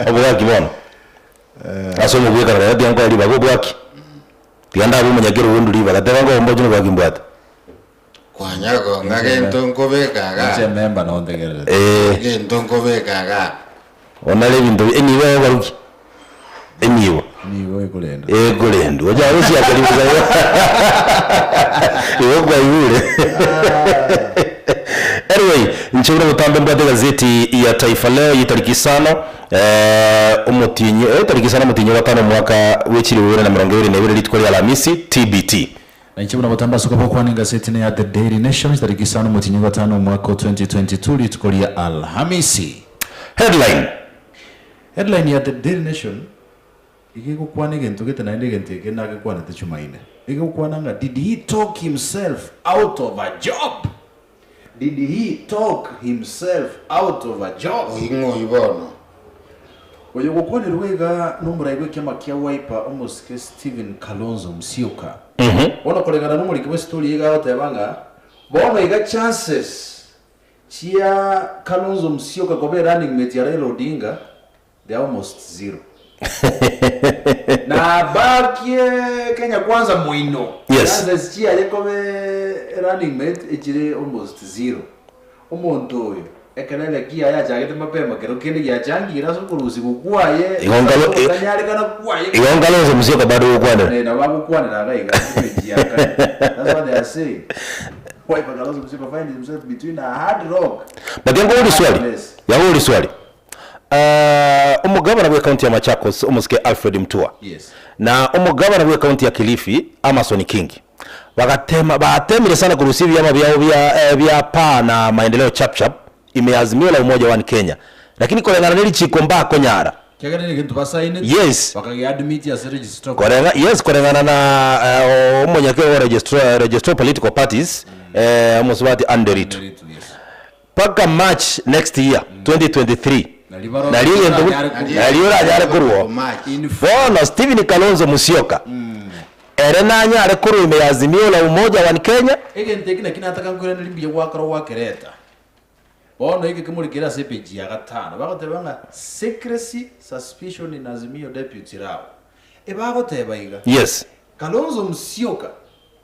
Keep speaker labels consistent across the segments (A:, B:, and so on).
A: Obwaki bono. Ase omobwekano rero tiga nkoe ribaga obwaki. Tiga ndabe omonyakerogo onde ribaga, teba nkoe omboche nobwaki mbwate.
B: Kwanya kong'a gento nkobeka igaa.
C: Inche member nontegererete.
A: Eeh.
B: Gento nkobeka igaa.
A: Onare ebinto bi, enibo egokorwa ki? Enibo.
C: Enibo ekorendwa.
A: Ekorendwa. Ocha gosiaka ribusa igo. Igo kwaigure. Anyway, inche buna botambe mbwate egazeti ya Taifa Leo ye tariki isano, omotienyi, tariki isano omotienyi o gatano omwaka bwe chilifu bibere na emerongo ebere na ebere rituko ria Alamisi, TBT.
C: Na inche buna botambe ase okobokwana engaseti ne ya The Daily Nation chitariki isano omotienyi o gatano omwaka o 2022 rituko ria Alhamisi.
A: Headline.
C: Headline ya The Daily Nation iga egokwana egento gete naende egento eke nagekwanete Chumaine. Egokwana ng'a did he talk himself out of a job? Did he talk himself out of a job?
B: Oyio ng'oyio bono.
C: Oyo ogokwanerwa iga nomorai bw'ekiama kia Wiper omosike Stephen Kalonzo Musyoka. Bono koreng'ana nomoriki bw'esitori iga agoteba ng'a bono iga chances chia Kalonzo Musyoka koba erunning mate ya Raila Odinga they are almost zero. Na abakie Kenya Kwanza moino,
A: Yes.
C: chances chiaye koba erunning mate echire almost zero. Omonto oyo ekerere kiaye achagete mapema kero kende giachangire ase okorusigwa kwaye,
A: Igo nkalo-
C: ase ogotanyarekana kwaye.
A: Igo Kalonzo Musyoka bado ogokwanera.
C: Eh, nabo bagokwanera iga iga ase epeji ya kane. That's what they are saying. Wiper Kalonzo Musyoka find himself between a hard rock
A: But yango
C: and a hard
A: swali,
C: place.
A: yango swali. Omogabana bw'ecounty ya Machakos omosike Alfred Mutua
C: Yes.
A: na omogabana bw'ecounty ya Kilifi Amason Kingi bagatema batemire sana korusia ebiama biabo bia bia Paa na Maendeleo Chapchap ime ya Azimio la Umoja One Kenya lakini koreng'ana ne richiko mbakonyara.
C: Kiagera negento basainete,
A: Yes.
C: bakageadmit ase registrar of
A: Koreng'a yes koreng'ana na omonyakero o registrar registrar of political parties omosubati Anne Nderitu.
C: Nderitu, yes.
A: Mpaka March next year 2023
C: Nari barore
A: nario egento bu-
C: oranyare korwa.
A: nario oranyare korwa
B: March.
C: In
A: bono Stephen Kalonzo Musyoka ere nanyare korwa ime ya Azimio la Umoja One Kenya
C: Egento eki naki nataka nkoiranerie mbuya gwakora gwakereta. Bono eke kemori kere ase epeji ya gatano bagoteba ng'a secrecy suspicion in Azimio deputy row. Ebagoteba iga,
A: yes
C: Kalonzo Musyoka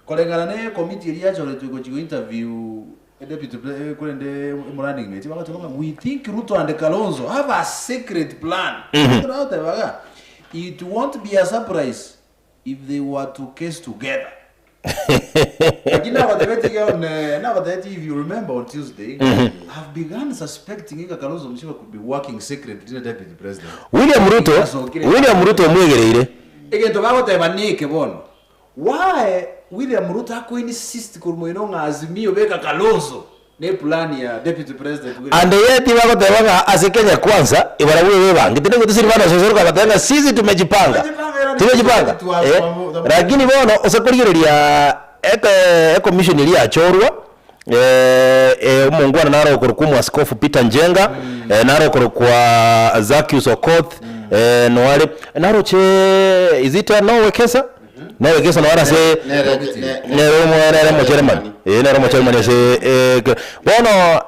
C: koreng'ana ne ekomiti eria yachoretwe gochia go interview Deputy pre korende omorunning mate bagoteba ng'a we think Ruto and Kalonzo have a secret plan. Ekero bagoteba iga, it won't be a surprise if they were to case together. Lakini nagotebetie iga on nagotebetie if you remember on Tuesday, I've begun suspecting iga Kalonzo Musyoka could be working secretly na Deputy President.
A: William Ruto
C: Asokire.
A: William Ruto omwegereire.
C: Egento bagoteba neke bono, Why William Ruto ako insist korwa moino ng'a Azimio beka Kalonzo ne plan ya Deputy President William
A: And yet bagoteba ng'a ase Kenya Kwanza barabwo bebangete nigo tosiri bana sosoro kabateba ng'a sisi tumejipanga tumejipanga eh, lakini bono ose korigereria eke ecommission eria yachorwa omongwana naro okorokwa omwaskofu Peter Njenga naro okorokwa Zaccheus Okoth noare naroche is it Noah Wekesa? Noah Wekesa noare ase
B: Nere- ne-
A: nere omo nere omocheremani eh nere omocheremani ase eke bono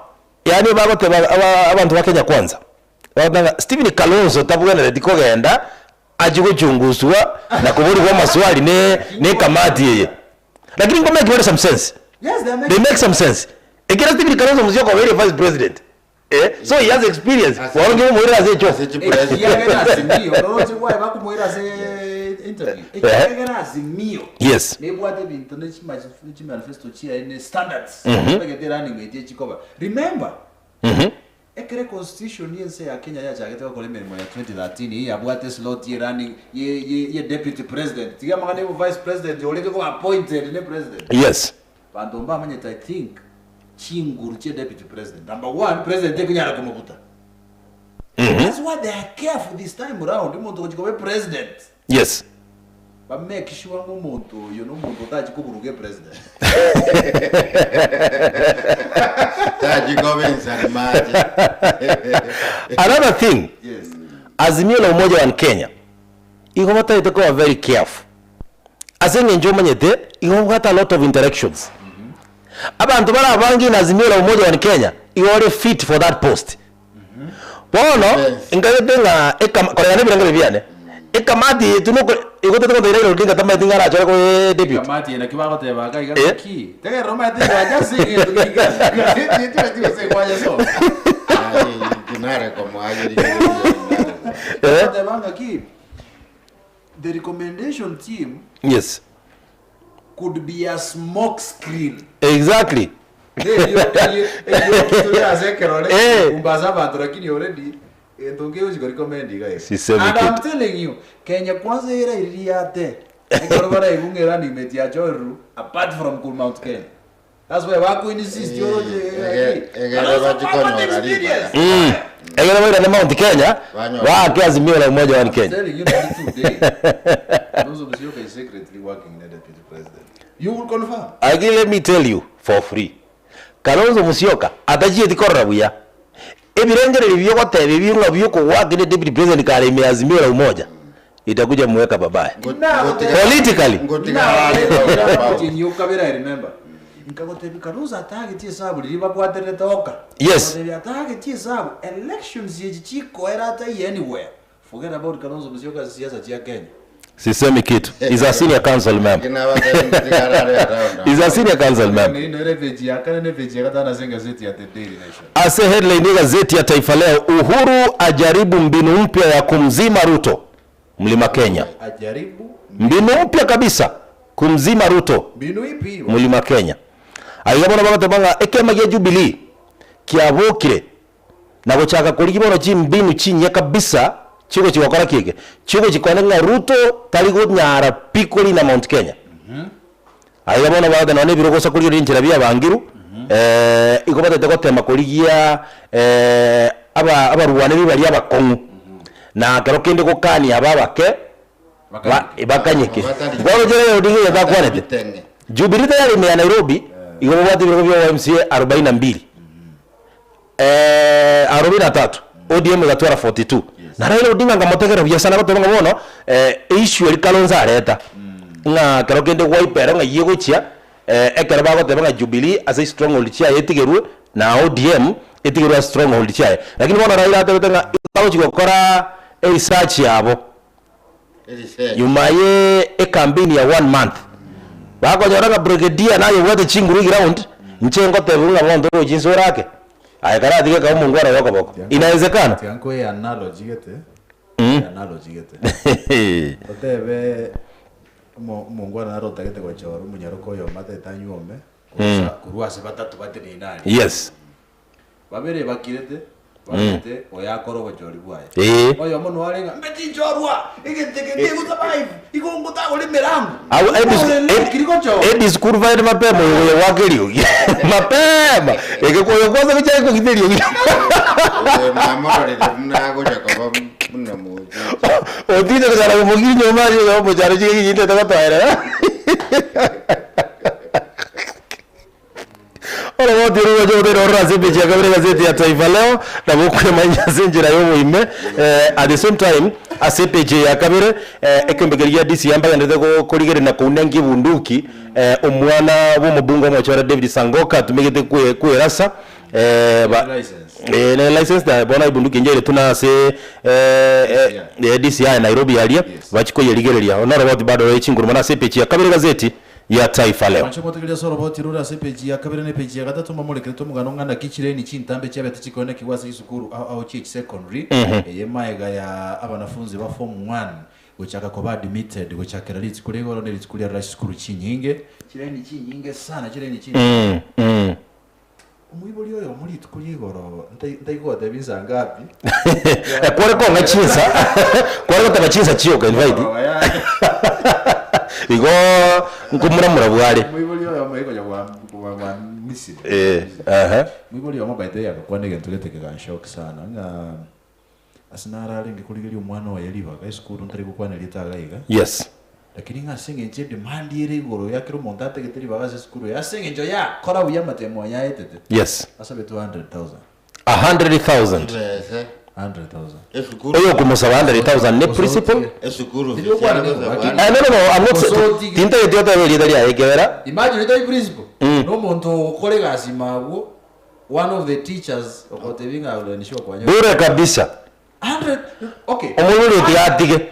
A: yaani bagoteba aba abanto ba Kenya Kwanza bagoteba ng'a Stephen Kalonzo tabwenereti kogenda achie gochunguswa na koborigwa amaswali ne ne ekamati eye. Lakini nko make bare some sense.
C: Yes, they are
A: They
C: making
A: make some sense. Ekero Stephen Kalonzo Musyoka obeire vice president, eh, so he has experience.
B: Ase-
A: Bono nki omoirera ase echo.
B: ase chipresident.
C: Ekiagera Azimio, oroche gwaye bakomoira ase interview. Ekiagera Azimio
A: Yes.
C: nebwate ebinto ne chima- ne chimanifesto chiaye ne standards ebegete running mate echikoba. Remember, Ekero econstitution y'ense ya Kenya yachagete gokora emeremo ya 2013 eyio yabwate eslot ye running ye ye ye deputy president tiga amang'ana ya obo vice president orenge koba appointed ne president.
A: Yes.
C: Banto mbamanyete I think chinguru chia deputy president number one president tekonyara komobuta that's why they are careful this time round omonto ogochia koba president.
A: Yes.
C: Ba make sure ng'a omonto oyo nomonto otachi koburuga epresident.
B: Tachi koba ensari mache.
A: Another thing,
C: Yes.
A: Azimio la Umoja One Kenya, igo batagete koba very careful ase eng'encho omanyete igo babwate a lot of interactions. Abanto bare abange in Azimio la Umoja One Kenya igo bare fit for that post. Bono,
B: Defense.
A: nkagete ng'a ekama koreng'ana na ebirengererio biane, ekamati eye tu noko igo totete gotebia Raila Odinga tamanyeti ng'a arachore koba deputy.
C: Ekamati eye naki bagoteba iga iga
A: Eh.
C: naki? Tegerera omanyete egwacha ase egento geiga egazeti eye timanyeti gose egwacha sobo.
B: Aye, inche nare komoa rigereria nare.
A: Eh.
C: Bagoteba ng'aki, the recommendation team
A: Yes.
C: could be a smoke screen.
A: Exactly.
C: Erio tore ase ekerore
A: Eh.
C: kumbe ase abanto lakini already egento nkegochi korecommend iga iga.
A: Sisemi
C: And I'm
A: kitu.
C: telling you, Kenya kwanza eraiririate ekero baraigwe ng'a erunning mate yachorirwe apart from ku Mount Kenya. That's why bakoinsist oroche
B: Ege- egere bachikonyora ribaga.
A: Egere bairane Mount Kenya,
B: Banyore.
A: baake Azimio la Umoja One
C: I'm
A: Kenya.
C: telling you not today. Kalonzo Musyoka is secretly working na deputy president. You will confirm.
A: Aki let me tell you for free. Kalonzo Musyoka atachieti korora buya. Ebirengererio biogoteba ebio ng'a biokogwaki ne deputy president kare ime ya Azimio la Umoja itakuja muweka pabaya. Politically.
C: Otienyi okabere I remember. Nkagotebia Kalonzo atageti esabu riria babwatererete oka.
A: Yes.
C: Nkagotebia atageti esabu elections echi chikoera ataiyo anywhere. Forget about Kalonzo Musyoka ase siasa chia Kenya.
A: Sisemi kitu. He's a senior council member. He's a senior council member.
C: Ino ere page ya kane ne page ya gatano ase egazeti ya The Daily Nation.
A: Ase headline ye gazeti ya Taifa Leo, Uhuru ajaribu mbinu mpya ya kumzima Ruto. Mlima Kenya.
C: Ajaribu
A: Mbinu mpya kabisa kumzima Ruto.
C: mbinu ipi hiyo?
A: Mlima Kenya. Aiga bono bagoteba ng'a ekiama gia Jubilee kiabokire na gochaka korigia bono chimbinu chinyia kabisa chigochi gokora ki eke? Chigochi kwane ng'a Ruto tari gonyara pi korina Mount Kenya. Aiga bono bagoteba nonye na ebirogo korigereria enchera biabangiru, igo batagete gotema korigia aba abarwaneri baria abakong'u, na kero kende gokania aba abake ba bakanyeke. Bono Raila Odinga egento akwanete, Jubilee tayari ime ya Nairobi, igo babwate ebirogo bia MCA arobaini na mbili. 43, ODM egatwara 42. Na Raila Odinga nkamotegerera buya sana agoteba ng'a bono issue eria Kalonzo areta ng'a kero kende Wiper ero ng'ai egochia ekero bagoteba ng'a Jubilee ase stronghold chiaye etigerwe na ODM etigerwe ase stronghold chiaye. Lakini bono Raila atebete ng'a bagochi gokora eresearch yabo. Nyuma ye ecampaign ya one month, bakonyora ng'a brigadier naye obwate chinguru eground, inche ngotebiwa ng'a bono torochi inse orake, aye karatige ekaba omongwana oye okoboko. Inawezekana?
C: Tiga nkoe analogy gete, analogy gete. Otebe omo- omongwana naro otagete gochora omonyaroka oyomo atagete anyuome, korwa korwa ase batato bateneine aria.
A: Yes.
C: Babere bakirete, bagete oyo akore obochori bwaye.
A: Ee.
C: Oyomo noare ng'a, Mbe tinchorwa, egento eke nkegosurvive, igo ngotagora emerango.
A: Agwo
C: Ore nekiri gochora.
A: Edisukuru baende mapema oyo oyo goaka eriogi mapema eke oyo kwanza gochake kogita eriogi
B: Oyo mwamororire buna agocha koba buna moche.
A: Otinde gochara komokiri nyomba aye oyo omocharo chigaki chinde togotoerera. Oroboti oria rwacha goteera ororo ase epeji ya kabere egazeti ya Taifa Leo, nabo okwemanyia ase enchera y'oboime. At the same time, ase epeji eye ya kabere, ekeombe keria gia DCI mbagenderete go korigereria na kounenkia ebunduki, omwana bw'omobunge omochore David Sangoka atumegete kwe kwerasa ba
C: License.
A: ne license na bono ebunduki enye eretwe na ase DCI Nairobi aria,
C: Yes.
A: bachie koyerigereria. Oyo noroboti bado ore chinguru mono ase epeji ya kabere egazeti ya Taifa Leo.
C: Mwanche motegererie ase oroboti rore ase epeji ya kabere na epeji ya gatato momorekerete omogano ng'a naki chireni chintambe chiabete chikoenekigwa ase chisukuru ao ao chie chisecondary eye maega ya abanafunzi ba form one gochaka koba admitted gochakera rituko ria igoro ne rituko ria rora chisukuru chinyinge chireni chinyinge sana chireni chinyinge Omoibori oyomo rituko ria igoro ntai- ntaigotebia insa ngapi
A: Kware kong'a chinsa, kware goteba chinsa chioka invite.
C: Igoro yaye.
A: Igo nkomuramura bware.
C: Omoibori oyomo egocha gwa gwa gwa Misiri.
A: Eh, aha.
C: Omoibori oyomo by the way agakwana egento gete keganshock sana ng'a ase naro arenge korigeria omwana oye ribaga esukuru ntari gokwana erieta iga iga.
A: Yes.
C: Lakini ng'a ase engencho edemand ere igoro ya kera omonto ategete ribaga ase esukuru eye, ase engencho yakora buya amatemo aye aetete,
A: Yes.
C: asabe 200,000.
A: A 100,000.
B: Chibese,
C: 100,000.
B: esukuru.
A: Oyokomosaba 100,000 ne principal?
B: Esukuru
C: Tiri okwana nigo,
B: bwana.
A: Eh, no, no, no, I'm not
C: Gose
A: saying,
C: otige.
A: tintageti otebe erieta riaye ekiagera
C: Imagine otai principal, na omonto ogokora egasi ime abwo. One of the teachers ogotebia ng'a ore kwanyora.
A: Bure kabisa.
C: 100 okay.
A: Omoibori oyo tiga atige.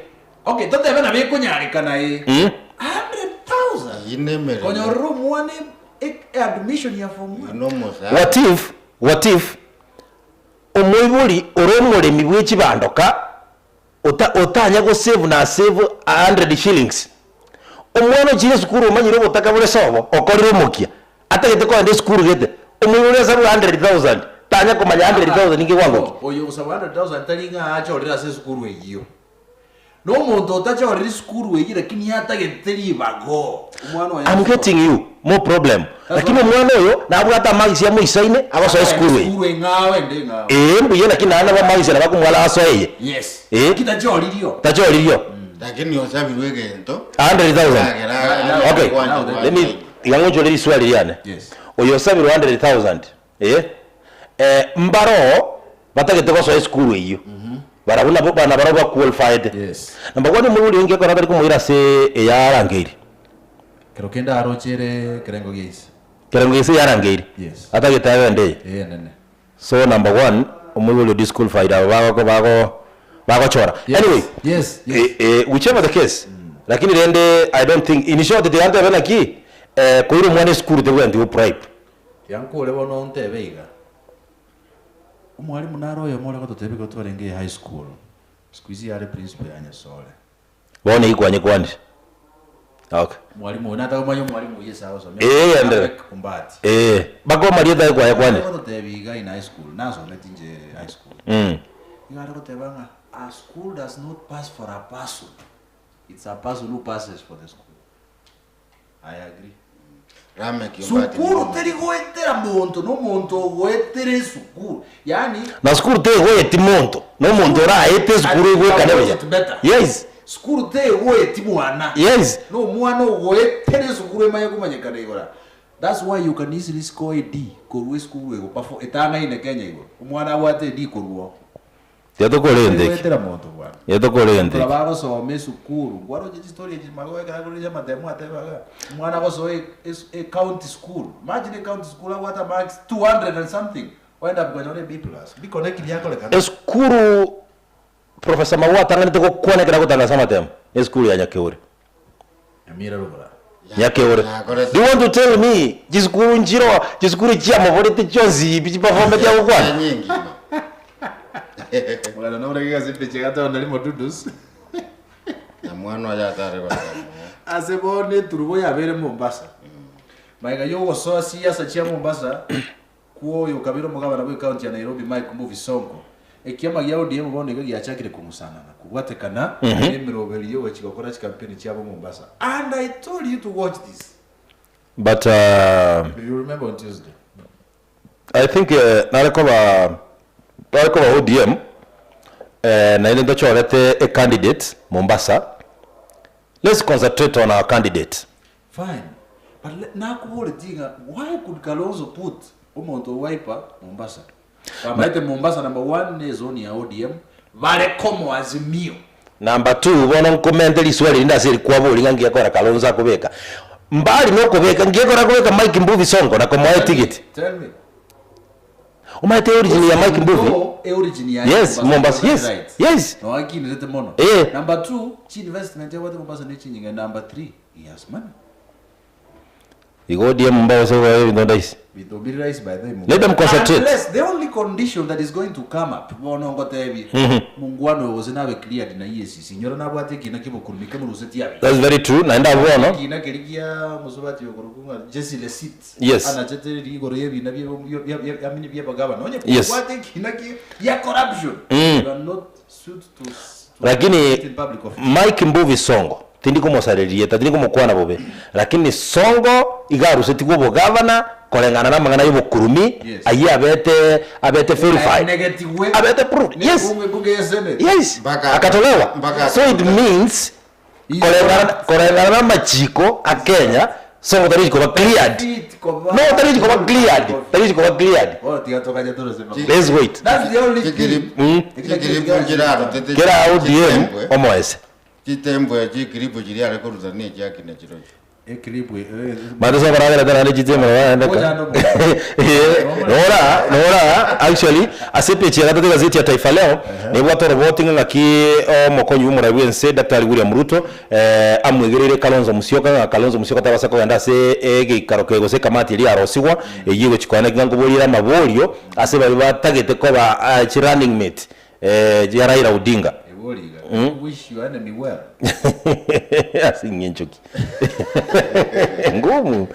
C: Okay, totebe nabo ekonyarekana ee.
A: Mm.
C: 100,000
B: Eyio nemeremo.
C: konyorera omwana e- e- admission ya form
B: Oyio
C: one.
B: nomosacha.
A: What if, what if omoibori ore omoremi bwe chibandoka ota otanya go save na save 100 shillings, omwana ochire esukuru omanyire obotaka bore sobo okorire omokia, atagete kogenda esukuru gete, omoibori asabwe 100,000 tanya komanya 100,000 ninki egwangokia.
C: Oyo ogosaba 100,000 tari ng'a achorire ase esukuru eyio. Na omonto otachorire esukuru eyio lakini atagete ribago, omwana oye
A: I'm getting you, more problem. Lakini omwana oyo nabwate amagisi amoisaine agosoa esukuru eye.
C: Esukuru eng'ao ende eng'ao.
A: Ee mbuya lakini naende nabo amagisi nabo akomwara asoe eye.
C: Yes.
A: Eh.
C: Lakini tachoririo.
A: Tachoririo.
B: Lakini osabirwe egento.
A: 100,000.
B: Ekagera
A: Okay.
B: gwancha gwancha.
A: Let me tiga ngochore riswali riane.
C: Yes.
A: Oyo osabirwe 100,000. Eh. Eh, mbaroo batagete gosoa esukuru eyio. Barabwo nabo bana barabwo ba qualified.
C: Yes.
A: Number one omoibori oinge ekero atari komoira ase eyarangeiri.
C: Kero kende aroche ere ekerengo gia ise.
A: Ekerengo gia ise yarangeiri.
C: Yes.
A: Atagete agende eye.
C: Ee enene.
A: So number one, omoibori o disqualified abo bago bago bagochora.
C: Yes.
A: Anyway,
C: Yes, yes.
A: eh, eh, whichever the case, lakini rende I don't think, in short tiga ntebe naki, eh, koira omwana esukuru tebwenereti go bribe.
C: Tiga nkore bono ontebe iga, omwalimu nare oyomo ore gototebia ekero twarenge high school, siku hizi are principal ya Nyasore.
A: Bono eyio kwanyekwanire. Okay.
C: Mwalimu oyo nataka omanye omwalimu oyio ase agosomia.
A: Eh, endelea.
C: Lameck Ombati.
A: Eh, mpaka omarieta aye kwayekwanire.
C: Are gototebia iga in high school, nasometi inche high school.
A: Mm.
C: Iga are goteba ng'a a school does not pass for a person, it's a person who passes for the school. I agree.
B: Lameck Ombati
C: Sukuru
B: nigo
C: teri goetera monto, nomonto ogoetera esukuru. Yaani
A: Na sukuru tegoeti monto, na omonto oraete esukuru egwekane buya.
C: Better.
A: Yes.
C: Sukuru tegoeti mwana.
A: Yes.
C: No omwana ogoetera esukuru emanye komanyekana igora. That's why you can easily score a D korwa esukuru ego etang'aine Kenya igoro. Omwana abwate a D korwa oo.
A: Tiga tokore egento eke.
C: Goetera monto bwana.
A: Tiga tokore egento eke.
C: Aba bagosoma esukuru, nkwaroche chistory echi magega ekero akoreire amatemo ateba iga, omwana agosoa e- es- e county school, imagine e county school abwate amarks 200 and something, oenda konyora e B plus, bikone ki biakorekana?
A: Esukuru Professor Magoha atang'anete gokwana ekero agotangasa amatemo, ne esukuru ya Nyakeore.
C: Nyamira rogora.
A: Nyakeore.
B: Yakorete.
A: Do you want to tell me chisukuru nchiro chisukuru chiamoborete chionsi pi chiperformete agokwana?
B: Nyingi.
C: Mwana nore gasi peche gata ndari modudus.
B: Na mwana oyo atare gosoma.
C: Ase bono eturubo yabere Mombasa. Maega yogosoa siasa chia Mombasa kwoyo kabere omogabana bwe county ya Nairobi Mike Mbuvi Sonko. Ekiama gia ODM bono iga giachakire kong'usanana kobwatekana nemeroberi yogochia gokora chikampeni chiabo Mombasa. And I told you to watch this.
A: But uh,
C: If you remember on Tuesday.
A: I think eh, nare koba nare koba ODM eh, naende ntochorete a candidate Mombasa. Let's concentrate on our candidate.
C: Fine. But le- nakuboretie ng'a why could Kalonzo put omonto o Wiper Mombasa? Bamaete Mombasa number one ne zone ya ODM bare komo Azimio.
A: Number two, bono nkomente riswali rinde ase eri kwabori ng'a ngiya kora Kalonzo akobeka. Mbali na okobeka, ngiya kora akobeka Mike Mbuvi Sonko na komoa etigiti.
C: Tell me.
A: Omanyete origin ya Mike Mbuvi?
C: No, e origin ya
A: Yes, Mombasa, yes,
C: Right.
A: yes.
C: No akinirete mono.
A: Eh.
C: Number two, chi investment yabwate Mombasa ne chinyinga. Number three, he has money.
A: Igo ODM mbao se kwa ebinto ndaisi.
C: It will be raised by them.
A: Let them concentrate.
C: Unless the only condition that is going to come up, bono ngotebie, mungwano gose nabe cleared na EACC. Nyora nabwate ekina kibokurumi kemuruseti abe.
A: That's very true. Naende abwo bono
C: Ekina keria kia mosubati okorokwa ng'a Jesse Lesit.
A: Yes.
C: Anachete rigoro y'ebina bie- bie- bie- bie- I mean bi'abagabana. Onye
A: Yes.
C: kobwate ekina ki- ya corruption. You are not suit to, to
A: Lakini
C: sit in public office.
A: Mike Mbuvi Sonko tindi komosareria rieta tindi komokwana bobe lakini Sonko iga arusetigwe obogavana koreng'ana na amang'ana ya obokurumi
C: Yes.
A: ayio abete abete verified
C: Aenegetigwe.
A: abete proved yes
C: Nebunge bunge ya Senate.
A: yes
B: Mpaka-
A: akatolewa
B: mpaka-
A: so it means
C: He's
A: koreng'ana
C: corrupt.
A: koreng'ana na amachiko a Kenya Sonko tarichi koba cleared
C: Fit koba-
A: no tarichi koba cleared tarichi koba cleared
C: Bono tiga tokache torosema.
A: let's wait
C: That's the only
B: Chikiri-
C: thing.
B: Chikiripu chirarutete
A: kera ODM
B: chitembwe
A: omoese
B: chitembwe chikiripu chiria are koruta ne chiakina chirochio.
C: Eclip eh,
A: Mate ase okoragerete naende chitemo naende ka.
C: Omochando obo.
A: Eh, nora nora actually ase epeji ya gatato egazeti ya Taifa Leo nebwate oroboti ng'a ng'aki omokonyi bw'omorai bw'ense Daktari William Ruto eh, amwegereire Kalonzo Musyoka ng'a Kalonzo Musyoka tabasa kogenda ase egeikaro keye gose ekamati eria yarosigwa eyio egochi koana ng'a nkoboria ere amaborio ase baria batagete koba ah, chi running mate eh, ya Raila Odinga.
C: Ebori iga, you wish your enemy well.
A: Ase eng'encho ki? Ngumu.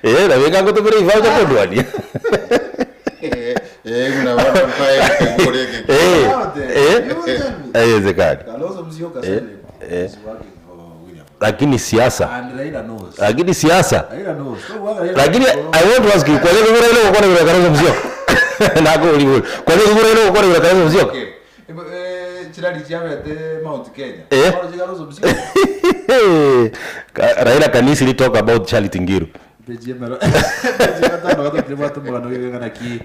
A: Eh, nabo enga ngotomera ebibago chia kondwania.
B: Eh, buna bono nkae ekegori eke.
A: Eh, eh,
C: You tell me.
A: haiwezekani.
C: Kalonzo Musyoka
A: Eh,
C: said
A: eh.
C: he's working for William.
A: Lakini siasa,
C: And Raila knows.
A: lakini siasa,
C: Raila knows. So whether Raila
A: lakini I want to ask you, kwa nini Raila gokwana igoro ya Kalonzo Musyoka? Nakobori bori. Kwa nini Raila gokwana igoro ya Kalonzo Musyoka?
C: Okay. Eh, chirari chiabete Mount Kenya.
A: Eh.
C: Bono chikalonzo Musyoka.
A: Ka- Raila can easily talk about Charity Ngilu.
C: Peji emero. Peji gatano gatatu bwate omogano gigana ki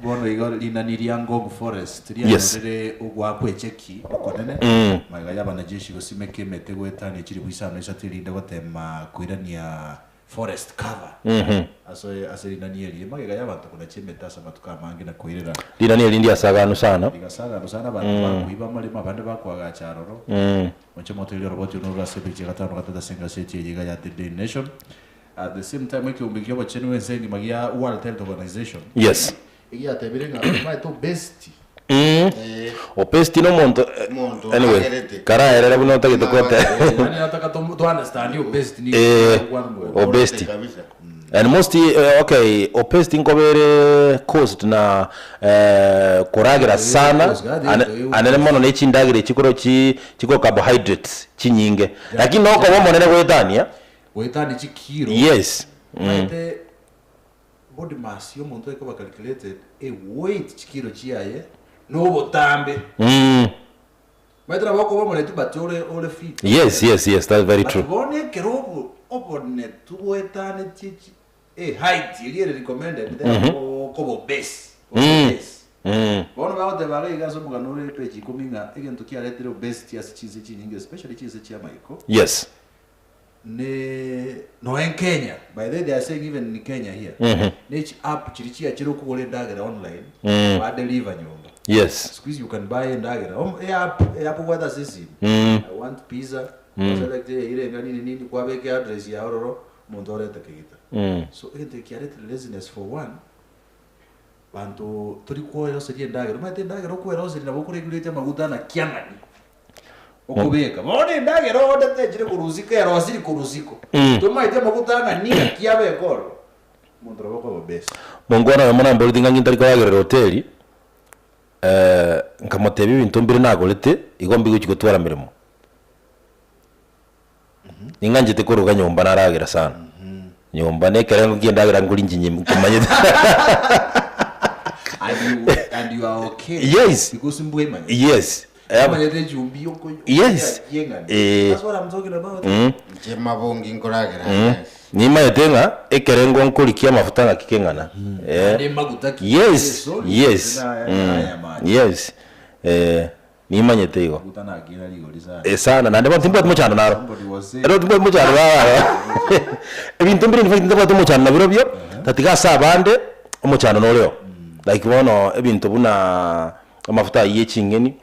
C: bono igo rinani ria Ngong Forest
A: Yes.
C: rianyorire ogwakwa echeki okonene magega ya abanajeshi gosimeka emete goetania chiribu isano isato erinde gotema koirania forest cover ase ase rinani eria magega ya abanto konacha emete ase amatuko amange na koirera
A: Rinani eri ndiasaganu sana.
C: rigasaganu sana abanto bakoiba amaremo abande bakoagacha aroro Moche motoirie oroboti orwo rore ase epeji ya gatano gatatu ase engaseti eye iga ya The Daily Nation. At the same time ekeombe kia obochenu bw'ense engima gia World Health Organization
A: Yes.
C: egiatebire ng'a omanyete obesity
B: Eh,
A: Obesity nomonto
B: Omonto
A: anyway,
B: agerete.
A: karaerere buna otagete kote.
C: Yaani nataka to, to understand obesity ni
A: Eh,
C: kwani
A: obesity.
B: kabisa.
A: And most eh, okay, obesity nkobere caused na eh, koragera sana
C: cause, gadi,
A: ane-
C: eh,
A: anene mono ne chindagera chikoro chi chiko carbohydrates chinyinge lakini nokoba omonene goetania
C: goetania chikiro
A: yes
C: Omanyete body mass ya omonto ekoba calculated e weight chikiro chiaye na obotambe
A: mm.
C: Omanyete nabo okoba omonetu but ore ore fit
A: yes yes yes that's very
C: But
A: true
C: bono ekero obo obonetu goetanetie chi e height eria ere recommended then okoba obese obese
A: mm.
C: Bono bagoteba iga iga ase omogano ore page ikomi ng'a egento kiaretire obesity ase chinse chinyinge especially chinse chi'amaiko
A: yes
C: ne noe in Kenya by the way they are saying even in Kenya here ne chi app chiri chiachire okogora endagera online ba deliver nyomba
A: yes
C: siku hizi you can buy endagera Om- e app e app obwate ase esimi I want pizza mm. select irenga nini nini kwabeka address ya ororo omonto orete kegita so egento eke kiaretire laziness for one Banto tori kweroseria endagera, omanyete endagera okweroseria nabo okoregulate amaguta naki ang'ani okobeka. Bono endagera oodete echire korwa isiko erosiri korwa isiko, tomaeti amaguta ang'ani naki abeka ororo, omonto nabo okoba obese.
A: Mongwana oyomo namboreti ng'a ng'intari koragerera hoteli, nkamotebia ebinto mbire nagorete, igo mbigochi gotwara meremo. Ning'anchete koruga nyomba naragera sana. Nyomba na ekerengo kia endagera nkori inche inye nkemanyete.
C: And you, and you are okay.
A: Yes.
C: Because mbwemanyete.
A: Yes. Em,
C: Omanyete echumbi yoko-
A: Yes.
C: yeng'ani.
A: Eh.
C: That's what I'm talking about.
B: Inche mabongi nkoragera yes.
A: Nimanyete ng'a ekerengo nkori kia amafuta ng'aki keng'ana. Eh.
C: Ande maguta ki-
A: Yes.
C: Sorry.
A: Yes.
C: Na-
A: Mm.
C: naya maani.
A: Yes. Eh, Nimanyete igo.
C: Maguta nakina rigori sana.
A: Eh, sana naende bono timbwati mochando naro.
C: Somebody was saying.
A: Ero timbwati mochando naro. Ebinto mbire in fact ntabwati omochando nabirobio, tatiga ase abande, omochando noreo. Like bono ebinto buna amafuta ayio ya ching'eni,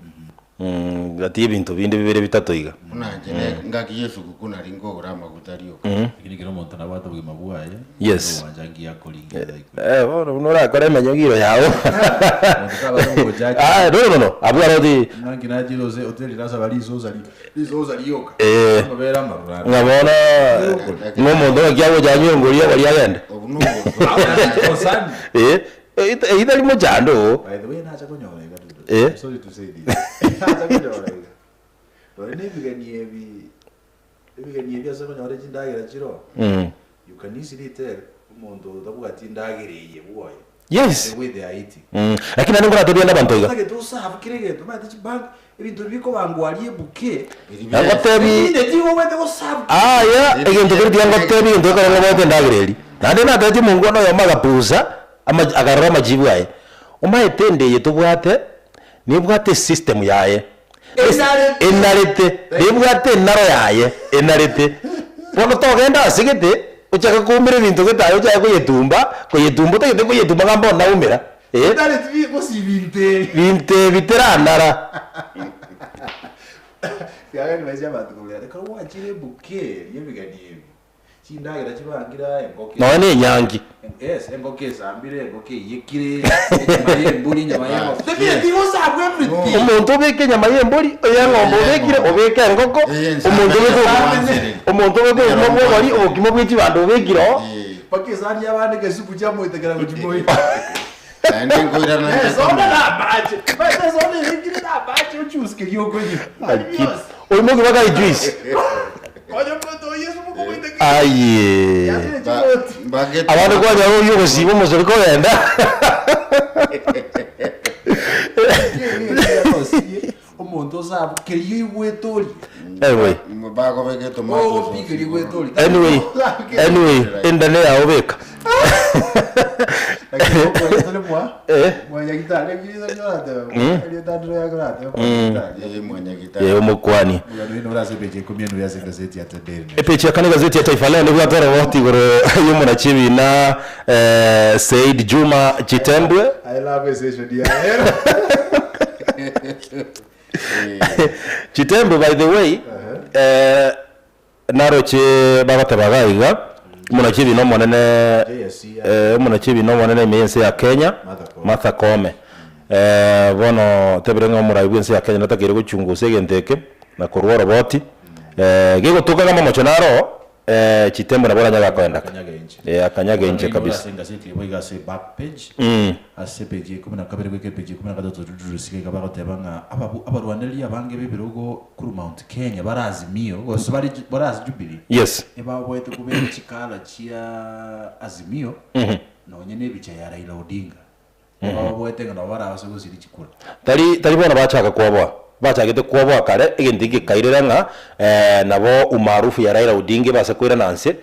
A: gati ya ebinto binde bibere bitato iga.
B: Buna inche ne ngaki ya esuguku nari nkogora amaguta rioka.
C: Lakini kera omonto nabwate obogima bwaye,
A: Yes.
C: obwancha ngiya akoringia like.
A: Eh, bono buna orakore emenyogiro yago.
C: Omonto tabasa gokojaji.
A: Ah, no, no, no. Abwo aro oti
C: Ng'a nki nachire ose hoteli nasaba risosa ri risosa rioka.
A: Eh.
C: Amabere amaruranu.
A: ng'a bono ng'a omonto ng'aki agocha anywe engori oboria agende.
B: Obu noboso.
C: Osani.
A: Eh, eh, itari mochando oo.
C: By the way nacha konyora iga Dudu.
A: Eh.
C: I'm sorry to say this. Nacha konyora iga. Nonye na ebigeni ebi ebigeni ebi ase okonyora chindagera chiroo.
A: Mm.
C: You can easily tell omonto otabwati endagera eye bwoye.
A: Yes.
C: The way they are eating.
A: Mm. Lakini naende nkoratebie ande abanto iga.
C: Otagete oserve kera egento omanyete chibank ebinto ebi bikobangwa aria ebuke.
A: Nagotebi
C: Ebinde tigogwete goserve.
A: Aya, egento keria tiga ngotebi egento gekore ngobwate endagera eria. Naende natebetie omongwana oyomo agapusa, ama akarora amajibu aye. Omanyete ende eye tobwate, nebwate esystem yaye.
C: Enarete.
A: Enarete, nebwate enaro yaye, enarete. Bono togenda ase gete, ochake koumera ebinto gete aye ochake koyetumba, koyetumba otagete koyetumba ng'a mbono naumera, eh.
C: Otari tibi gose ebinto ebi.
A: Binto ebi teranara.
C: Kiagera nibaise abanto kobera, ekero gwachire ebuke y'ebigeni ebi, Chindagera chibangire aa engoko
A: Nonya na enyangi.
C: Yes, engoko esambire, engoko eyekire, enyama y'embori, enyama y'eng'ombe. Tebeti gosabwa everything.
A: Omonto obeke enyama y'embori, ey'eng'ombe obekire, obeke engoko, omonto obeke omonto obeke obokima bw'obori, obokima bwe chibando obekire oo.
C: Mpaka esani y'abande egesupu chiamoitekera gochia moino.
B: Naende nkoirana nche
C: Esoda
B: komenya.
C: na amache. Omanyete esoda ebekire na amache ojuice keria okonywa. Tari bionsi.
A: Oimoki mpaka ejuice.
C: Onye omonto oyio ase omokomoitekera.
A: Aye.
C: Yasire
B: Ba-
C: chigoti.
B: mbagete-
A: Abande kwanyora oyio ogosiba omosori kogenda.
C: Omonto osabu keria oigwete orie.
A: Anyway.
B: Bakobeka etomato
C: Ogopi
B: sauce
C: keria oigwete orie.
A: Anyway, anyway, enda neyao beka.
C: Lakini okoria tore mwa.
A: Eh.
C: Mwanyagitari ekio oratebe. Erieta ndiro yako oratebe mwanyagitari.
B: Eh, mwanyagitari.
A: Eh, omokwani.
C: Omogano oino ore ase epeji ya ikomi eno ase egazeti ya The Daily Nation.
A: Epeji ya kane egazeti ya Taifa Leo nebwate oroboti igoro y'omonachibina eh, Said Juma Chitembwe.
C: I love esession yaye ero.
A: Chitembwe by the way, eh, Naroche bagoteba iga iga, Omonachiebi omonene
C: JSC,
A: eh, omonachiebi omonene ime y'ense ya Kenya,
C: Martha Koome.
A: Martha Koome. Eh, bono tebire ng'a omorai bw'ense ya Kenya natakeire gochungusa egento eke na korwa oroboti. Eh, gegotoka ng'a amamocho naro eh, chitembo nabo oranyare akoendaka.
C: Akanyaga enche.
A: Eh, akanyaga enche
C: Omogano oino ore
A: kabisa.
C: ase engaseti ebo iga ase back page. Ase epeji ya ikomi na kabere goika epeji ya ikomi na gatato Rudrusika iga bagoteba ng'a ababu abarwanereri abange b'ebirogo korwa Mount Kenya bare Azimio gose bare bare ase Jubilee
A: Yes.
C: ebaboete kobeka chikala chia Azimio nonye na ebicha ya Raila Odinga ebaboete ng'a nabo barabase gosiria chikura.
A: Tari tari bono bachaka kwoboa, bachagete kwoboa kare egento eke gekairera ng'a nabo umaarufu ya Raila Odinga ebase koirana nse,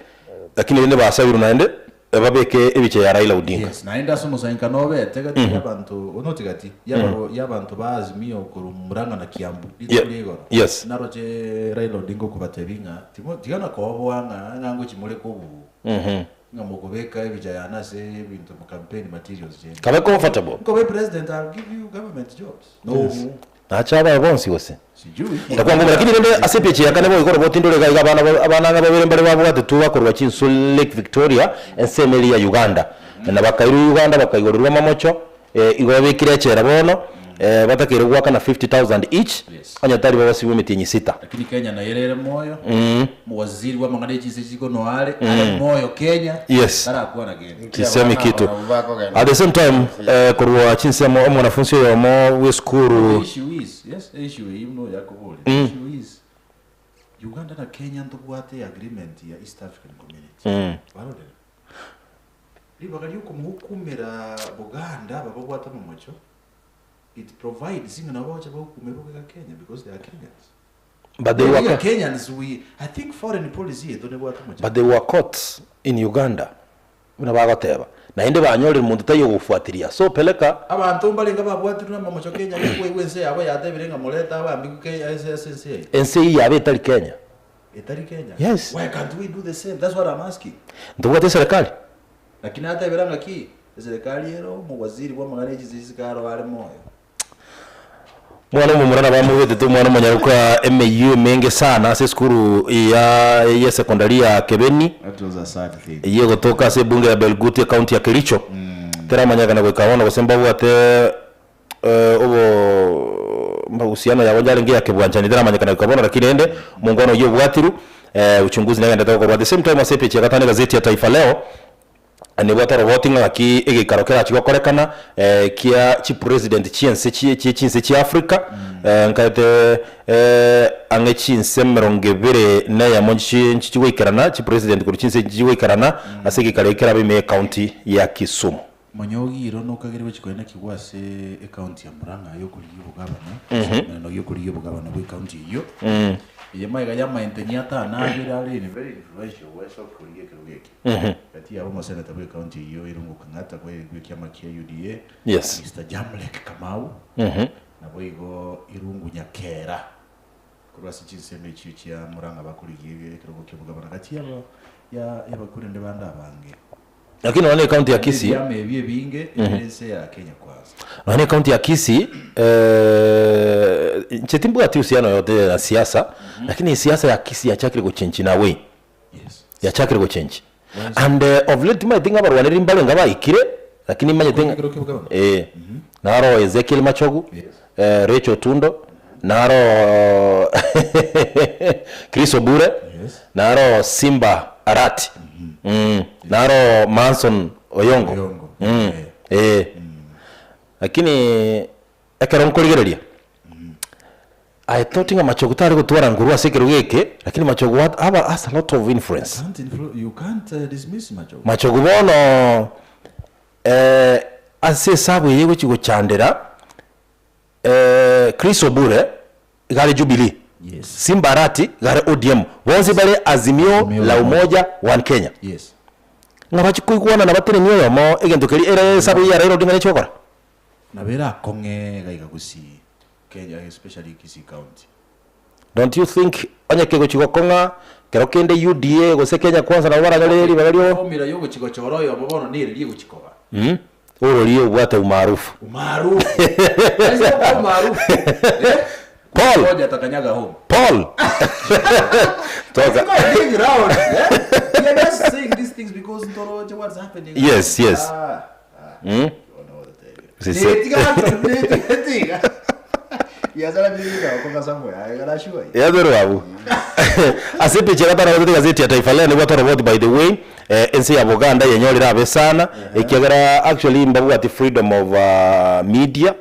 A: lakini rende basabirwe naende Babeke ebicha ya Raila Odinga.
C: Yes, naende ase omosangererekano obete gati y'abanto, not gati, y'abaro y'abanto ba Azimio korwa Murang'a na Kiambu rituko
A: Ye-
C: ria igoro.
A: yes.
C: Naroche Raila Odinga okobatebia ng'a timo tiga na koboa ng'a ng'a ngochi more kobuu, ng'a mokobeka ebicha yane ase ebinto mu campaign materials chiaino.
A: Kabe comfortable.
C: Nkobe president I'll give you government jobs. No.
A: Nache abae bonsi gose?
C: Sijui.
A: Ndakwanga lakini rende ase epeji ya kane boigo oroboti ndore iga iga abana ba- abana ng'a babere mbare babwatetwe bakorwa chinsu Lake Victoria ensemo eria ya Uganda. Na bakairwa Uganda bakaigorerwa amamocho eh, igo babekire echela bono eh, batakeire goakana 50,000 each
C: Yes.
A: onye tari babasibwe emetienyi sita.
C: Lakini Kenya nayo ere ere moyo Omowaziri bw'amang'ana y'echinse chikono are are moyo Kenya
A: Yes.
C: tarakwana kende.
A: Sisemi kitu.
B: Abana bakogenda.
A: At the same time eh, korwa chinsemo omwanafunsi oyomo bw'esukuru
C: The issue is, yes, the issue eyio buna oyakoboria. The issue is Uganda na Kenya ntobwate agreement ya East African Community. Barorire. Ribaga riokomohukumera Buganda aba babwate amamocho, it provides ng'a nabo bagocha bahukumerwe goika Kenya because they are Kenyans.
A: But they
C: We
A: were
C: are
A: caught.
C: Kenyans, we, I think foreign policy yaito nebwate omochando.
A: But they were caught in Uganda buna bagoteba naende banyorire monto taiyo ogofuatilia so peleka
C: Abanto mbarenge babwatirwe namamocho Kenya gekoigwa ense yabo yatebire ng'a morete abambiku Kenya ase ase ense yaito.
A: Ense eyio yaba etari Kenya.
C: Etari Kenya?
A: Yes.
C: Why can't we do the same? That's what I'm asking.
A: Ntobwate eserekari?
C: Lakini natebera ng'a ki? Eserekari ero omowaziri bw'amang'ana echinse chisike aro are moyo.
A: Omwana omomura nabo amobetete omwana omonyaroka emeyio emenge sana ase esukuru ya ya secondary ya Kebeni
C: That was a sad thing.
A: eyio egotoka ase ebunge ya Belgut ecounty ya Kericho. Teramanyekana goika bono gose mbabwate eh, obo mahusiano yabo yarenge ya kebwanchani teramanyekana goika bono lakini rende omongwana oyio obwatirwe eh, uchunguzi negenderete gokorwa. At the same time ase epeji ya gatano egazeti ya Taifa Leo Nibwate oroboti ng'a gaki egeikaro kerachi gokorekana kia chipresident chi'ense chie chie chinse chia Africa, nkaete ang'e chinse emerongo ebere na eyemo nchi nchigoikerana chipresident korwa chinse echi nchigoikerana ase egeikaro eke kerabe ime y'ecounty ya Kisumu.
C: Monyogi iro nokagerigwe chikoina kigwa ase ecounty ya Murang'a y'okorigia obogabana ase emeremo y'okorigia obogabana bw'ecounty eyio. Eye magega y'amaenteni atano abere are in very influential goesa okorigia ekerogo eke. Gati yabo omoseneta bw'ecounty eyio Irungu Kang'ata bw'ekiama kia UDA,
A: Yes.
C: Mister Jamleck Kamau, naboigo Irungu Nyakera. Korwa ase chinsemo echio chia Murang'a bakorigia ekerogo ki'obogabana gati yabo ya y'abakurende bande abange.
A: Lakini nonya na ecounty ya
C: Naende
A: Kisii
C: ebiama ebi ebinge ebire ense ya Kenya Kwanza.
A: Nonya na ecounty ya Kisii inche timbwati uhusiano yoyote na siasa, lakini esiasa ya Kisii yachakire gochenji in a way.
C: Yes.
A: Yachakire gochenji. And of late timanyeti ng'a abarwanereri mbarenge abaikire, lakini nimanyete ng'a
C: Ekero ki'obogabana?
A: eh, naro Ezekiel Machogu,
C: Yes.
A: Rachel Otundo, naro Chris Obure,
C: Yes.
A: naro Simba Arati, naro Manson Oyongo.
C: Oyongo,
A: Eh. Lakini ekero nkorigereria, I thought ng'a Machogu tare gotwara nguru ase ekerogo eke, lakini Machogu hat have has a lot of influence.
C: Can't influ you can't dismiss Machogu.
A: Machogu bono ase esabu eye egochi gochandera Chris Obure iga are Jubilee,
C: Yes.
A: Simba Arati iga are ODM, bonsi bare Azimio
C: Azimio
A: la
C: la Umoja.
A: Umoja One Kenya.
C: Yes.
A: Ng'a bachie koigwana na batenenie oyomo egento keria ere esabu eye ya Raila Odinga nechi gokora.
C: Nabo erakong'e iga iga Gusii, Kenya especially Kisii County.
A: Don't you think onye kegochi gokong'a kero kende UDA gose Kenya Kwanza nabo baranyore ribaga rio
C: Formula yogochi gochora oyomo bono nere rigochi koba.
A: Ororie obwate umaarufu.
C: Umaarufu. Yaani sio umaarufu. Eh?
A: Paul.
C: Ngoja atakanyaga home.
A: Paul. Toka.
C: It's not big round. Eh? We are just saying these things because ntoroche what's happening.
A: Yes.
C: Ah. Ah. You know what I tell you.
A: Sisi-
C: Netiga, netiga. Biashara mingi kwa somewhere. I got sure.
A: Yatherwa abu. Ase epicha gatano gotete egazeti ya Taifa Leo nibwate oroboti by the way eh, ense ya Buganda yenyorire abe sana ekiagera actually mbabwati freedom of media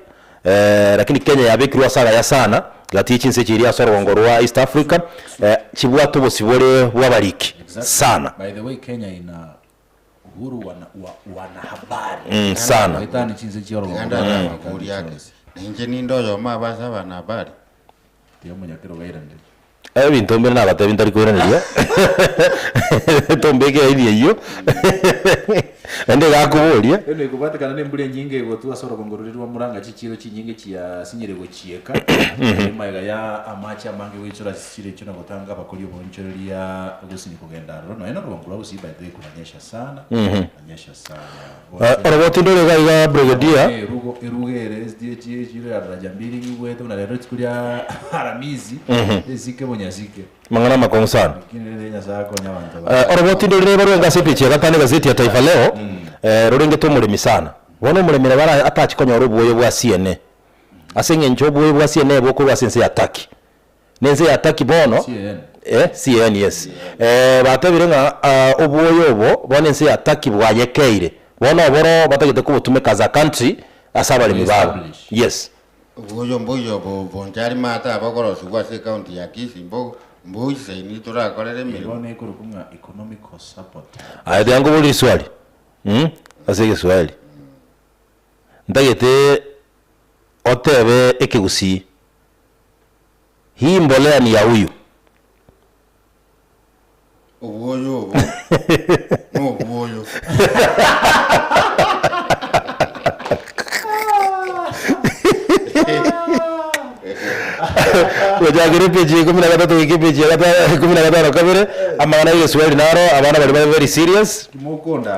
A: eh, lakini Kenya yabekirwe ase agaya sana gati ye chinse echi eria ase orogongo rwa East Africa eh, chibwate obosibore bw'abariki sana
C: By the way, Kenya ina uhuru wana, wa, wanahabari.
A: Mm, sana.
C: Waitani chinse chiorogongo.
B: Ganda amakuri ake. Ninche ninde oyomo abase abanahabari.
C: Tiga omonyakero bairanire.
A: Ebinto mbire nabatebi ntari koiraneria, tombeke aini eyio, naende iga akoboria.
C: Eno ekobatekana nembura enyinge egotwa ase orogongo roria rwa Murang'a chichiiro chinyinge chiasinyire gochieka emaiga ya amache amange goichora ase chichiiro echio na gotanga abakori oboonchoreria gosinya kogenda aroro nonya na orogongo rwa Gusii by the way kunanyesha sana kunanyesha sana
A: Oroboti ndore iga iga brigadier.
C: Erugo erugo ere SDA chiechiro ya daraja mbili ngigwete buna rero rituko ria Aramisi esike bonyasike
A: Mang'ana amakong'u sana.
C: Lakini rende Nyasaye akonye abanto baye.
A: Eh, oroboti ndore ribarwa enga ase epicha ya gatano egazeti ya Taifa Leo, eh, rorengete omoremi sana. Bono omoremi nabo ara atachi konyora obwoyo bwa CNN. Ase eng'encho obwoyo bwa CNN bokorwa ase ense ya Turkey. Na ense ya Turkey bono,
C: CNN.
A: eh, CNN yes. Eh, batebire ng'a ah, obwoyo obo bono ense ya Turkey bwayekeire. Bono oboro batagete kobotumeka as a country ase abaremi babo.
C: Establish.
A: Yes.
B: Oboyo mboiyo bo bonchari maate abokorosigwa ase ecounty ya Kisii mbo mboisaini torakorere emeremo.
C: Bono ekorokwa ng'a economical support.
A: Aye tiga nkoborie riswali mm, ase egeswahili. Ntagete otebe ekegusii, hii mbolea ni ya huyu.
B: Obwoyo obo nobwoyo.
A: Gochakera epeji ya ikomi na gatato goika epeji ya gata ikomi na gatano kabere, amang'ana ya egeswahili naro abana baria bare very serious.
C: Kimokonda.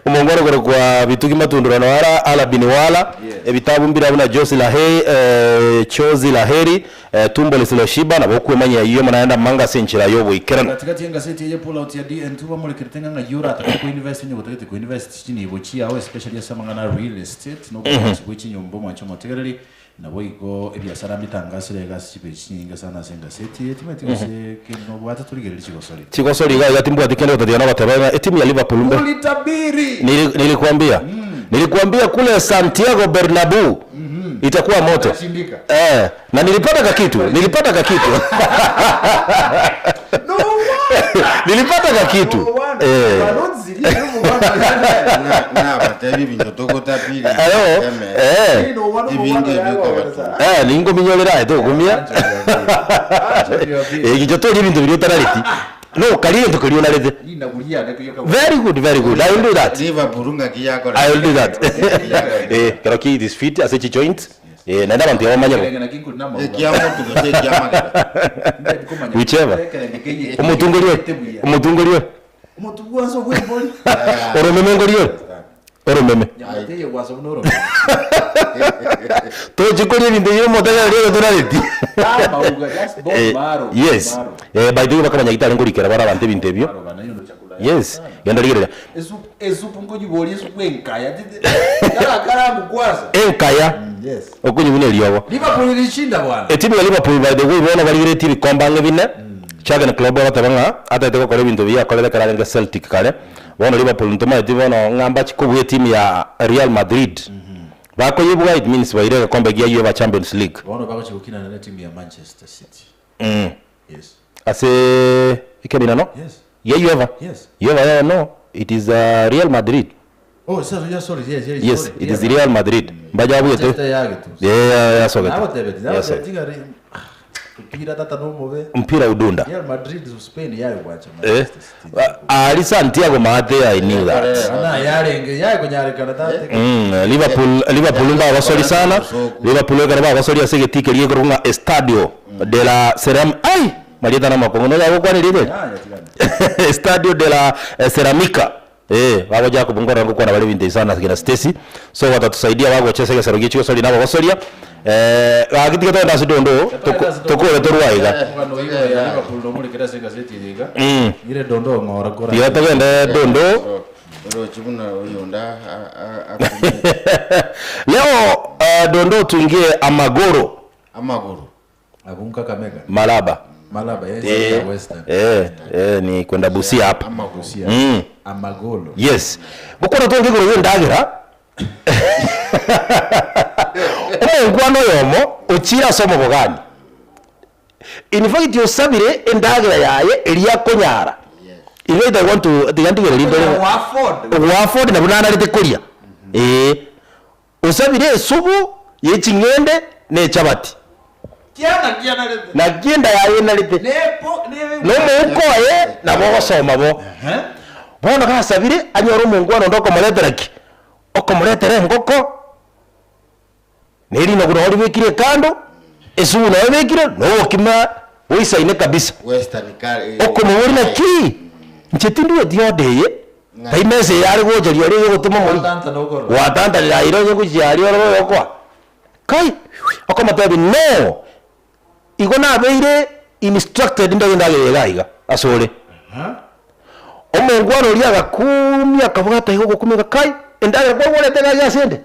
A: Omongwana okorokwa Bitugi Matundurano ara Ala Bin Wala,
C: Yes.
A: ebitabu mbire buna Jozi la Heri, eh, Chozi la Heri, Tumbo lisiloshiba, nabo okwemanyia ayio amo naende amanga ase enchera y'oboikeranu.
C: Gatigati y'engaseti eye pullout ya DN2 bamorekerete ng'a ng'ai oratake koinvest onye gotagete koinvest chinibo chiao especially ase amang'ana a real estate na oboagachi bwe chinyomba omwanche omotegereri naboigo ebiasara mbitangasire iga ase chipeji chinyinge sana ase engaseti eye timanyeti gose kende nobwate torigererie chigosori.
A: Chigosori iga iga timbwati kende gotatiga nogoteba ng'a etimu ya Liverpool mbe
C: Ulitabiri!
A: Nili- nilikuambia nilikuambia kule Santiago Bernabeu itakuwa moto
C: Utashindika.
A: eh, na nilipata kakitu nilipata kakitu
C: No wonder!
A: nilipata kakitu
C: No wonder.
A: eh.
C: Balozi, ni no wonder.
B: Nabatebi ebinto togotapiri
A: Alo, eh.
C: No wonder
B: Ibinge
C: no wonder
B: bikobatu.
A: Eh, ningominyorera aye tokumia Eh, gicho toria ebinto biria otarareti no karia egento keria onarete very good very good i will do that
B: Liverpool ng'aki yakora
A: i will do that eh kero ki it is fit ase chi joint. Eh, naende abanto yabamanye bo.
C: Ekerenge naki nkori namauga.
B: Ekiamotu gose ekiamagega.
C: Ndeti komanya
A: Whichever.
C: ekerenge keye
A: Omotungo oria
C: keyete buya.
A: omotungo oria
C: Omotu bwansa obwembori.
A: oromeme ngori ore oromeme.
C: Nyama teiyo gwasa buna oromeme.
A: Tochi koria ebinto ebio omotebe oria oyotorareti.
C: Amauga just bone
A: Eh,
C: marrow.
A: yes.
C: Marrow.
A: Eh, by the way baka abanyagitari nkorikera bare abanto ebinto ebio.
C: Marrow bana, hiyo ndo chakula yao
A: Yes.
C: sana.
A: Genda rigereria.
C: Esupu esupu nkonyiboria esupu enkaya titi karakarangu kwanza.
A: Enkaya
C: Yes.
A: okonywa buna eriogo.
C: Liverpool ilishinda bwana.
A: Etimu ya Liverpool by the way bono barigeretie ebikombe ang'e bine. Jurgen Klopp agoteba ng'a atagete gokora ebinto biya akorete ekero arenge Celtic kare. Bono Liverpool ntomaeti bono ng'a mbachi kobua etimu ya Real Madrid. Bakoyebua it means baire egekombe gia UEFA Champions League.
C: Bono bagochia gokinana ne timu ya Manchester City. Yes.
A: Ase ekeminano
C: Yes.
A: gia UEFA.
C: Yes.
A: UEFA yeah, no, it is uh, Real Madrid.
C: Oh, sorry, yeah, sorry, yes, yes,
A: Yes,
C: sorry.
A: it is Real Madrid. Mbaja
C: Manchester
A: abuete.
C: yagetu.
A: Yeah, yeah, yasogete.
C: Nagotebeti,
A: Yasogete.
C: nagotebeti ng'a mpira tata nomobe.
A: Mpira udunda.
C: Real Madrid Spain yare gwacha
A: Eh.
C: Manchester City.
A: Ali Santiago Maate I knew that.
C: Ana yarenge yare konyarekana tata.
A: Liverpool Liverpool mbabasori sana Liverpool ekero babasori ase egetii keria gekorokwa ng'a Estadio de la Ceram ai marieta namakong'u nonya gokwana erieta eri
C: Yaya tigana.
A: Estadio de la eh, Ceramica eh babo Jacob nkorora ngokwana bare ebinto ebi sana kina Stacy so batatusaidia bagocha ase egesero giachi gosori nabo gosoria eh gaki tiga togende ase dondo tokore torwa iga
C: Omogano oyo ya Liverpool nomorekere ase egazeti eye iga. Ng'ire dondo ng'ora kora.
A: Tiga togende dondo
B: Oroche buna oyonde akumete
A: Leo uh, dondo tuingie amagoro
B: amagoro.
C: Abwo Kakamega.
A: Malaba.
C: Malaba yes,
A: Eh,
C: ya Western.
A: eh, eh, ni kwenda Busia hapa.
B: Amagoro.
C: Busia. Amagolo.
A: Yes. Gokora tonge igoro y'endagera omonkwana oyomo ochire ase omobogani. In fact osabire endagera yaye eria akonyara. In fact I want to tiga ntigererie mbere.
C: Wa-afford.
A: Gwa-afford nabo nanarete koria. Eh. Osabire esubu ye ching'ende ne echabati.
C: Kiana kianarete.
A: Naki enda yaye enarete.
C: Nepo ne
A: Na omouko oye nabo ogosoma bo. Bono gasabire anyore omongwana onde okomoretera ki? Okomoretera engoko, na erinagu nao ribekire kando, esubu nao ebekire, na obokima boisaine kabisa.
B: Western ka eh,
A: Okomoboria naki? Inche tindueti order eye, tai mesa eye are gocha riaria eyegotoma omorisia.
C: Gwatanta nokoro.
A: Gwatantanire aye onye gochia aria ororo oyokoa. Kai! Okomotebia no! Igo nabeire instructed ndage endagera iga iga asore. Omongwana oria agakuumia akabwata iga ogokumia iga kai! Endagera kwagorete iga iga ase nde?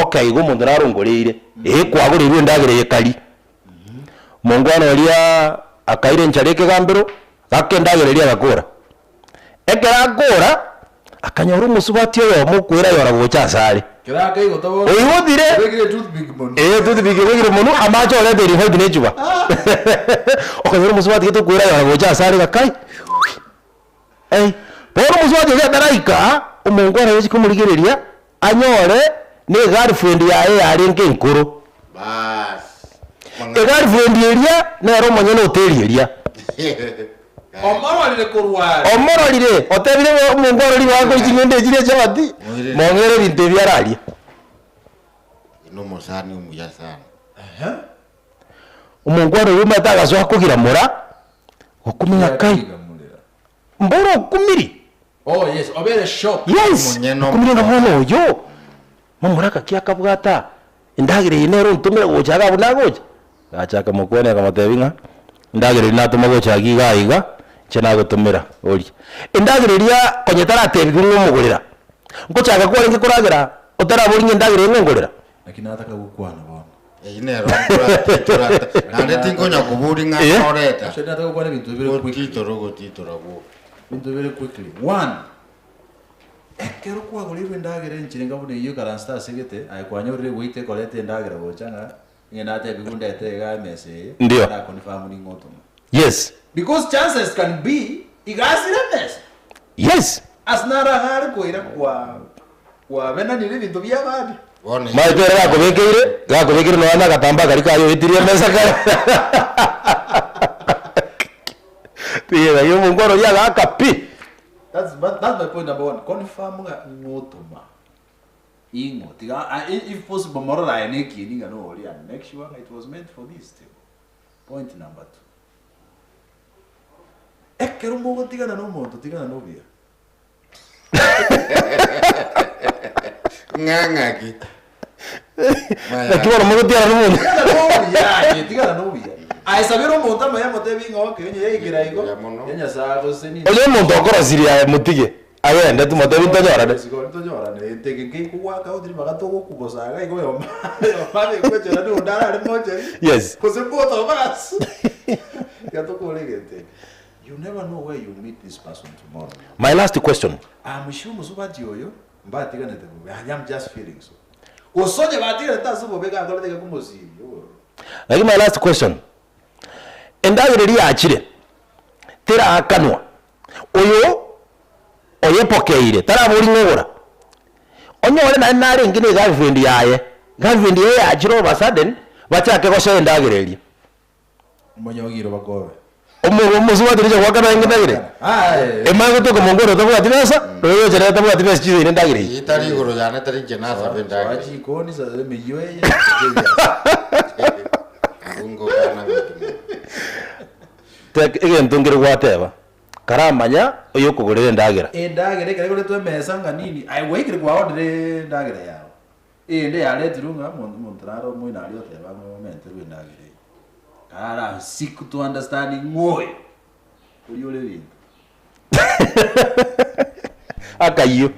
A: Okay igo omonto narongoreire, eh kwagoreirwe endagera eye kari. Omongwana oria akaira enchara ekegambero, gaka endagera eria agakora. Ekero akora, akanyora omosubati oyomo okoerayora gocha asare.
C: Kero akaigota bono.
A: Oigotire.
C: Obekire toothpick monwe.
A: Eh, toothpick obekire monwe, amache orete revive ne echuba. Okonyora omosubati gete okoerayora gocha asare iga kai, eh, bono omosubati oria ataraika, omongwana oria ochia komorigereria, anyore na egirlfriend yaye yarenge enkoro.
B: Baas.
A: Egirlfriend eria, nere omonyene hoteli eria.
C: Omororire korwa are.
A: Omororire, otebire ng'a omonto arorire goaka ching'ende echi ne chichabati, mong'ere ebinto ebi ararie.
B: Nomosani omuya sana.
A: Omonkwana oyio omanyete agasoa kogira mora, okumenya kai, mboro okumiri.
C: Oh yes, obere shock.
A: Yes,
B: Omonyene
A: okumiri ng'a
B: omogoka.
A: bono oyo, momura gaki akabwata endagera eye nere ontomire gocha iga abwo nagocha. Agacha akamokwania akamotebia ng'a, endagera eria natoma gocha iga iga iga, inche nagotomera orie. Endagera eria konya taratebiwa ng'a omogorera, ngochaka kwarenge koragera otaraboria ng'a endagera eye ng'o ongorera?
C: Naki nataka gokwana bono.
B: Eyio nero nkoratitora naende tinkonya koboria ng'a
A: Eh.
B: koreta.
C: Actually nataka gokwana ebinto bibere quickly.
B: Gotitora ogotitora gwoka.
C: Ebinto bibere quickly. One, ekero kwagoreirwe endagera enchera enga buna eyio ekaranste ase gete, aye kwanyorire egoita ekoreta endagera gocha ng'a Onye natebigwe ndete iga emesa eye,
A: Ndio.
C: naraconfirm ning'o otoma.
A: Yes.
C: Because chances can be iga asire emesa.
A: Yes.
C: Ase naro iga are koira kwa kwabenanire ebinto bia abande.
B: Bono
A: Maete ere gakobekeire, gakobekeire nonya na agatambaa karia kaye oetirie emesa kare. Tiga iga omongwana oria agaaka pi.
C: That's, but that's my point number one. Confirm ng'a ng'o otoma. Ing'o? Tiga a if possible morore aye na ekieni ng'a noria and make sure ng'a it was meant for this table. Point number two, ekero mogotigana na omonto tigana na obuya.
B: Ng'a ng'aki?
A: Naki bono mogotigana na omonto.
C: Tigana na obuya aye, tigana na obuya. Aye sabera omonto amaya omotebi ng'a okay onye yaikera igo,
B: Mbuya mono.
C: ya Nyasaye agosesenie.
A: Onye omonto okorosirie aye motige. Agende timotebi ntonyorane.
C: Ntonyorane, eteke nkegwaka otiri mpaka togokubosa iga igo oyomba oyomba abekwe echela na onde arare mochari
A: Yes.
C: gose both of us. Tiga tokore egento eke. You never know where you meet this person tomorrow.
A: My last question.
C: I'm sure mosubati oyo mbatiganete bobe, I am just feeling so. Gose onye batiganete ase obobe gakorete iga komosiria obororo.
A: Lakini my last question. Endagera eria yachire, teraakanwa, Oyo oyepokeire tarabori ng'a ogora. Onyore naende narenge ne egirlfriend yaye, girlfriend yaye yachire all of a sudden, bachake gosoa endagera eria.
C: Omonyogiro bakobe.
A: Omo omosubati richa goakana enge endagera eye.
C: Aye.
A: Emanye gotoka omonto ore otabwati besa, na oyo ocha nere tabwati besa chisaine endagera eyio.
B: Eyio tari igoro yane tari inche nasabe
C: Soa
B: endagera eye.
C: chikoni sa emeyio eye, gocha ebiasara.
B: Abwo ngokana gaki mono.
A: Tek egento nkere gwateba, karamanya oyokogorera endagera.
C: Endagera ekero egoretwa emesa ng'a nini, aye gwaikire kwaordered endagera yago, eyende yaretirwe ng'a omonto omonto nare omoino aria oteba ng'a omenterwe endagera eye. Kara seek to understand ng'o oyo, oria ore ebinto.
A: Akayio,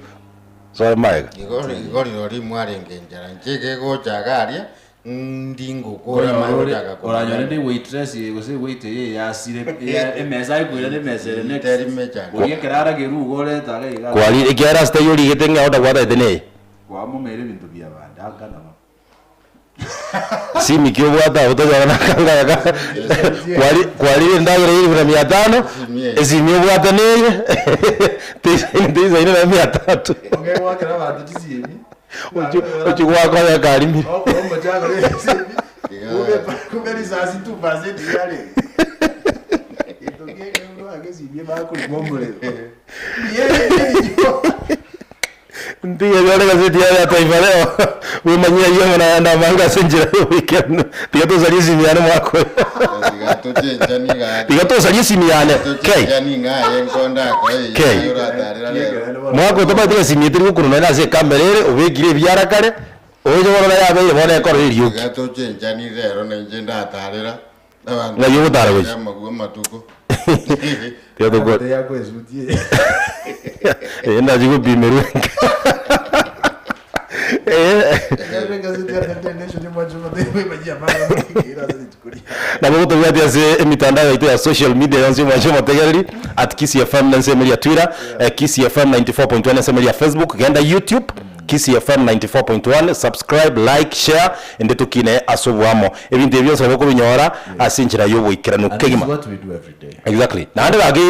A: soe magega.
B: Igo igo rirorio mwarenge enchara, inche iga egocha iga aria, ndi ngokora manye
C: Oranyore
B: gochaka
C: oranyore
B: komanya.
C: ne waitress eye gose waiter eye yasire ya emesa akoirana emesa ere next.
B: Teri mechando.
C: Oria ekero aragerwe igo oreta iga iga.
A: Kwari ekiagera ase taiyo origete ng'a order gwataete neye.
C: Kwamomeire ebinto bia bande akana bono.
A: Simi ki obwate abwo tonyora nakanga aka kwari kwarire endagera ya elfu na mia tano, esimi obwate neye teisaini teisaini na mia tatu.
C: Ong'e goakera abanto chisimi.
A: Ochio ochio goaka okarimire.
C: Okora omochakano esimi, kumbe kumbe risasi 2% yarenge. Gento kiaye goaka esimi bakorigwa omorero. Mbuya ere
A: Ntige ebiore egazeti yaye ya Taifa Leo, bwemanyie ayio amo nayande amange ase enchera y'oboikeranu. Tiga tosarie esimi yane mwaka oyo.
B: Tiga tochenchani gaki.
A: Tiga tosarie esimi yane. Kei.
B: Tochenchani ng'a aye nkonde akoe eyio
A: Kei.
B: naye oratarera rero.
A: Mwaka oyo tomaete esimi etari gokunwa nonye ase ekamera ere, obekire ebiara kare, oche bono naye abeire bono ekora erioki.
B: Tiga tochenchani rero na inche ndatarera abanto
A: Ng'ai ogotara gochia?
B: amagwe amatuko.
A: Tiga tokore.
C: Yako esuti eye.
A: Eye ndachi gopimerwa enka. Eh. Nabo gotobwatia ase emitandao yaito ya social media yonsi omwanche omotegereri at Kisii FM na ensemo eria ya Twitter, eh, Kisii FM 94.1 ensemo eria ya Facebook, genda YouTube Kisii FM 94.1 subscribe, like, share ende tokine ase oboamo. Ebinto ebi bionsi nabo okobinyora ase enchera y'oboikeranu
C: And this is
A: kegima.
C: what we do every day.
A: Exactly. Naende gaki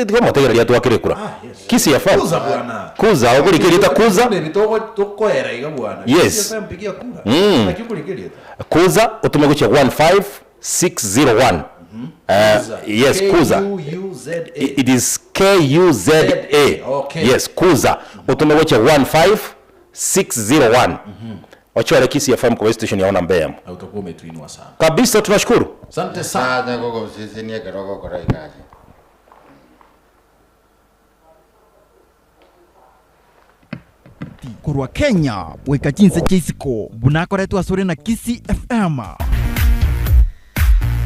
A: tiga omotegereria twakere ekura.
C: Ah, yes.
A: Kisii FM.
C: Kuza bwana.
A: Kuza okorika erieta kuza.
C: Buna ebi togo- tokoera iga bwana.
A: Yes.
C: Kisii FM pigia kura. Naki okorika erieta?
A: Kuza otume gochia 15601. Eh, yes, kuza.
C: K-U-U-Z-A.
A: It is K-U-Z-A.
C: Okay.
A: Yes, kuza. Otume gochia 15601. Ochore Kisii FM koba station yao namba eyemo.
C: Na utakuwa umetuinua sana.
A: Kabisa tunashukuru.
C: Asante sana.
B: Nyasaye agogosesenia ekero ogokora egasi.
D: Korwa Kenya goika chinse chia isiko, buna akoretwe asore na Kisii FM.